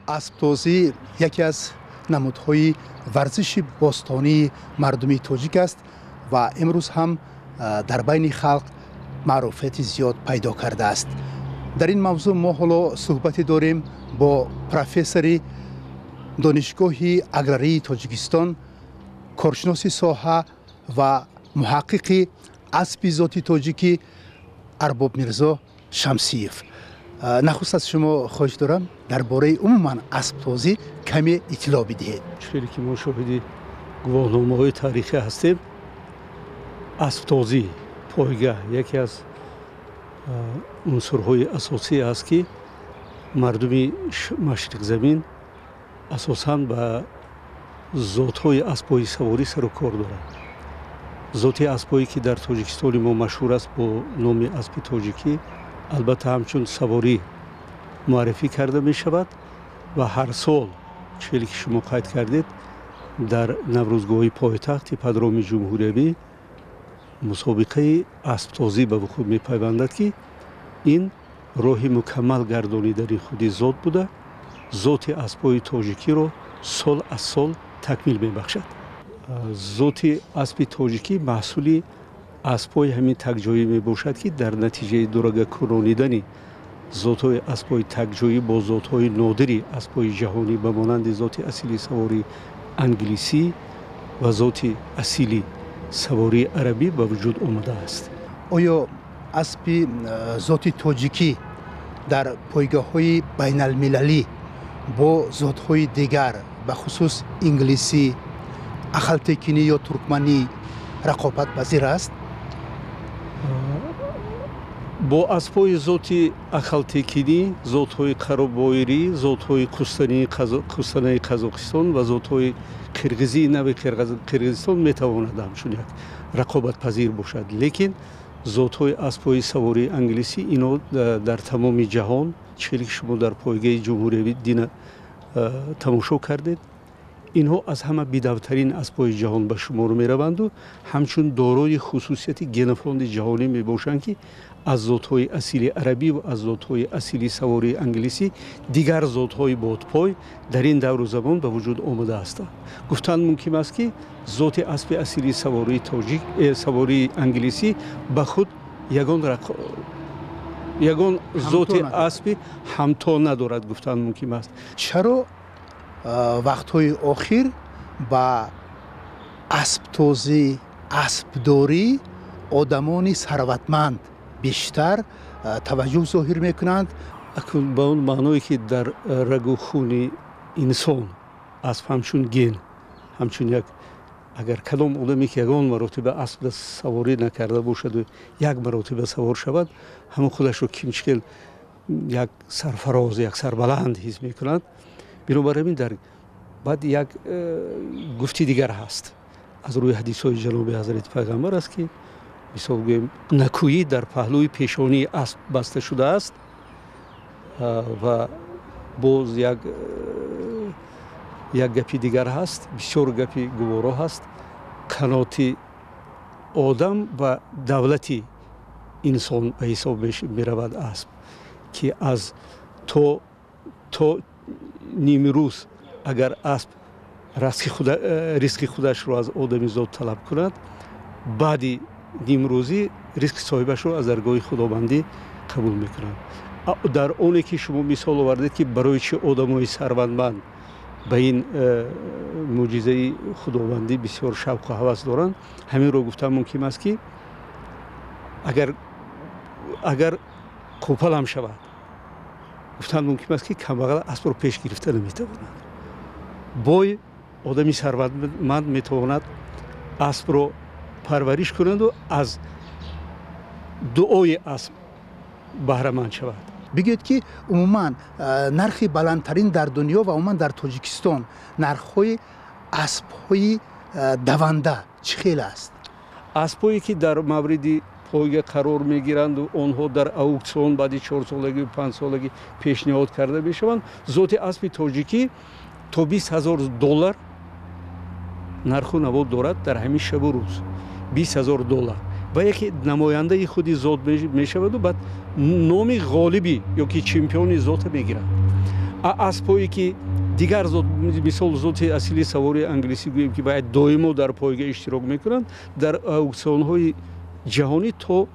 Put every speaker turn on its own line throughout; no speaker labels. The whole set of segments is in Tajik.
Асбтозӣ яке аз намудҳои варзиши бостонии мардуми тоҷик аст ва имрӯз ҳам дар байни халқ маъруфияти зиёд пайдо кардааст. Дар ин мавзӯъ мо ҳоло суҳбате дорем бо профессори Донишгоҳи аграрии Тоҷикистон, коршиноси соҳа ва муҳаққиқи аспи зоти тоҷикӣ Арбоб Мирзо Шамсиев. Нахуст аз шумо хоҳиш дорам, дар бораи умуман асбтозӣ каме иттилоъ бидиҳед.
Чунон ки мо шоҳиди гувоҳномаҳои таърихӣ ҳастем, асбтозӣ пойга яке аз унсурҳои асосӣ аст, ки мардуми машриқзамин асосан ба зотҳои аспҳои саворӣ сару кор дорад. Зоти аспҳое, ки дар Тоҷикистони мо машҳур аст бо номи аспи тоҷикӣ, албатта ҳамчун саворӣ муаррифӣ карда мешавад ва ҳар сол, челе ки шумо қайд кардед, дар наврӯзгоҳи пойтахт, ипподроми ҷумҳуриявӣ, мусобиқаи асбтозӣ ба вуқӯъ мепайвандад, ки ин роҳи мукаммал гардонидани худи зот буда, зоти аспҳои тоҷикиро сол аз сол такмил мебахшад. Зоти аспи тоҷикӣ маҳсули аспҳои ҳамин такҷоӣ мебошад, ки дар натиҷаи дурага кӯронидани зотҳои аспҳои такҷоӣ бо зотҳои нодири аспҳои ҷаҳонӣ ба монанди зоти асили савории англисӣ ва зоти асили савории арабӣ ба вуҷуд омадааст.
Оё аспи зоти тоҷикӣ дар пойгоҳҳои байналмилалӣ бо зотҳои дигар, бахусус инглисӣ, ахалтекинӣ ё туркманӣ, рақобатпазир аст?
Бо аспҳои зоти ахалтекинӣ, зотҳои қаробоирӣ, зотҳои қустанаи Қазоқистон ва зотҳои қирғизии нави Қирғизистон метавонад ҳамчун як рақобатпазир бошад. Лекин зотҳои аспҳои савории англисӣ, ино дар тамоми ҷаҳон, чизе ки шумо дар пойгаи ҷумҳуриявӣ дина тамошо кардед, инҳо аз ҳама бидавтарин аспҳои ҷаҳон ба шумор мераванду ҳамчун дорои хусусияти генофонди ҷаҳонӣ мебошанд, ки аз зотҳои асили арабӣ ва аз зотҳои асили савории англисӣ дигар зотҳои бодпой дар ин давру замон ба вуҷуд омада ҳастанд. Гуфтан мумкин аст, ки зоти аспи асили савории тоҷик, савории англисӣ ба худ ягон зоти аспи ҳамто надорад, гуфтан мумкин аст.
Чаро вақтҳои охир ба асптозӣ, аспдорӣ одамони сарватманд бештар таваҷҷӯҳ зоҳир мекунанд?
Акнун ба он маъное, ки дар рагу хуни инсон асп ҳамчун ген, ҳамчун як, агар кадом одаме, ки ягон маротиба асп саворӣ накарда бошаду як маротиба савор шавад, ҳамон худашро кимчикел як сарфароз, як сарбаланд ҳис мекунад. Бинобар ҳамин дар баъд як гуфти дигар ҳаст аз рӯи ҳадисҳои ҷаноби ҳазрати пайғамбар аст, ки мисол гӯем, накӯӣ дар паҳлӯи пешонии асп баста шудааст. Ва боз як гапи дигар ҳаст, бисёр гапи гуворо ҳаст: қаноти одам ва давлати инсон ба ҳисоб меравад асп, ки аз то нимрӯз агар асп ризқи худашро аз одамизод талаб кунад, баъди нимрӯзӣ ризқи соҳибашро аз даргоҳи худовандӣ қабул мекунад. Дар оне ки шумо мисол овардед, ки барои чӣ одамои сарватманд ба ин мӯъҷизаи худовандӣ бисёр шавқу ҳавас доранд, ҳаминро гуфтан мумкин аст, ки агар қӯпалам шавад, гуфтан мумкин аст, ки камбағал аспро пеш гирифта наметавонад. Бой, одами сарватманд метавонад аспро парвариш кунаду аз дуои асп баҳраманд шавад.
Бигӯед, ки умуман нархи баландтарин дар дунё ва умуман дар Тоҷикистон нархҳои аспҳои даванда чӣ хел аст?
Аспҳое, ки дар мавриди пойга қарор мегиранду онҳо дар аукцион баъди 4-солагию 5-солагӣ пешниҳод карда мешаванд, зоти аспи тоҷикӣ то 20 000 доллар нарху наво дорад. Дар ҳамин шабу рӯз 20 000 доллар ва яке намояндаи худи зот мешаваду баъд номи ғолиби ё ки чемпиони зота мегирад. Аспҳое ки дигар зот, мисол зоти асили савори англисӣ гӯем, ки бояд доимо дар пойга иштирок мекунанд, дар ауксионҳои ҷаҳонӣ, то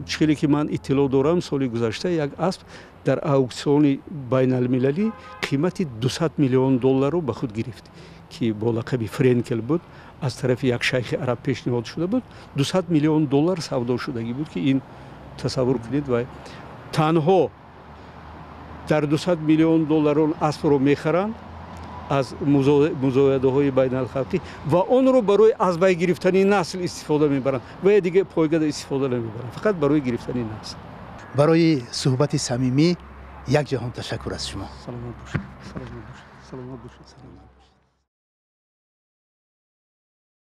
чӣ ки ман иттилоъ дорам, соли гузашта як асп дар ауксиони байналмилалӣ қимати 200 миллион долларро ба худ гирифт, ки бо лақаби Френкел буд, аз тарафи як шайхи араб пешниҳод шуда буд. 200 миллион доллар савдо шудагӣ буд, ки ин тасаввур кунед, ва танҳо дар 200 миллион доллар он аспро мехаранд аз музоядаҳои байналхалқӣ ва онро барои аз бай гирифтани насл истифода мебаранд ва дигар пойгада истифода намебаранд, фақат барои гирифтани насл.
Барои суҳбати самимӣ як ҷаҳон ташаккур аз шумо.
Саломат бошед, саломат бошед, саломат бошед, саломат.